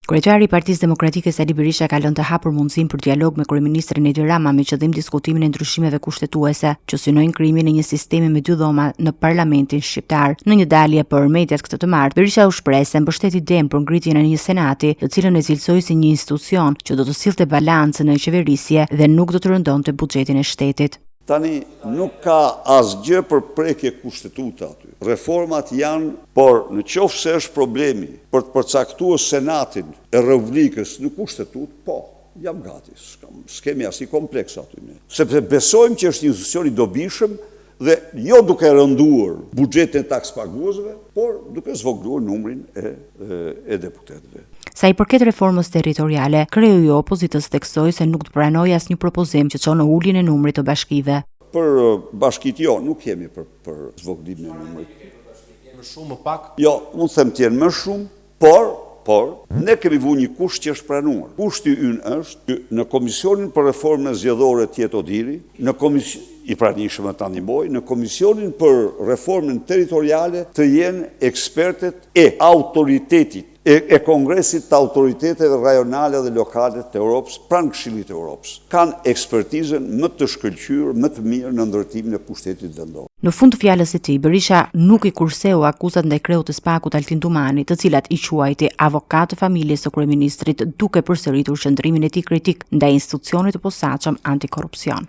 Kryetari i Partisë Demokratike Sali Berisha ka lënë të hapur mundësinë për dialog me kryeministrin Edi Rama me qëllim diskutimin e ndryshimeve kushtetuese që synojnë krijimin e një sistemi me dy dhoma në parlamentin shqiptar. Në një dalje për mediat këtë të martë, Berisha u shpreh se mbështet idenë për ngritjen e një senati, të cilën e cilësoi si një institucion që do të sillte balancë në qeverisje dhe nuk do të rëndonte buxhetin e shtetit. Tani nuk ka asgjë për prekje kushtetute aty. Reformat janë, por në qoftë se është problemi për të përcaktuar Senatin e Republikës në Kushtetutë, po, jam gati, s'kemi asnjë kompleks aty ne. Sepse besojmë që është një institucion i dobishëm dhe jo duke rënduar buxhetin e takspaguesve, por duke zvogëluar numrin e e deputetëve. Sa i përket reformës territoriale, kreu i opozitës theksoi se nuk do të pranojë asnjë propozim që çon në uljen e numrit të bashkive. Për bashkitë jo, nuk jemi për për zvogëlimin e numrit. Më shumë, më pak? Jo, unë them të jenë më shumë, por por ne kemi vu një kusht që është pranuar. Kushti ynë është që në Komisionin për Reformën Zgjedhore të jetë ODIHR-i, në komis i pranishëm e ta ndihmojë, në Komisionin për Reformën Territoriale të jenë ekspertët e autoritetit, e, e Kongresit të Autoriteteve Rajonale dhe Lokale të Europës, pranë Këshillit të Europës. Kanë ekspertizën më të shkëlqyer, më të mirë në ndërtimin e pushtetit vendor. Në fund të fjalës së tij, Berisha nuk i kurseu akuzat ndaj kreut të SPAK-ut Altin Dumani, të cilat i quajti avokat të familjes së kryeministrit, duke përsëritur qëndrimin e tij kritik ndaj institucionit të posaçëm antikorrupsion.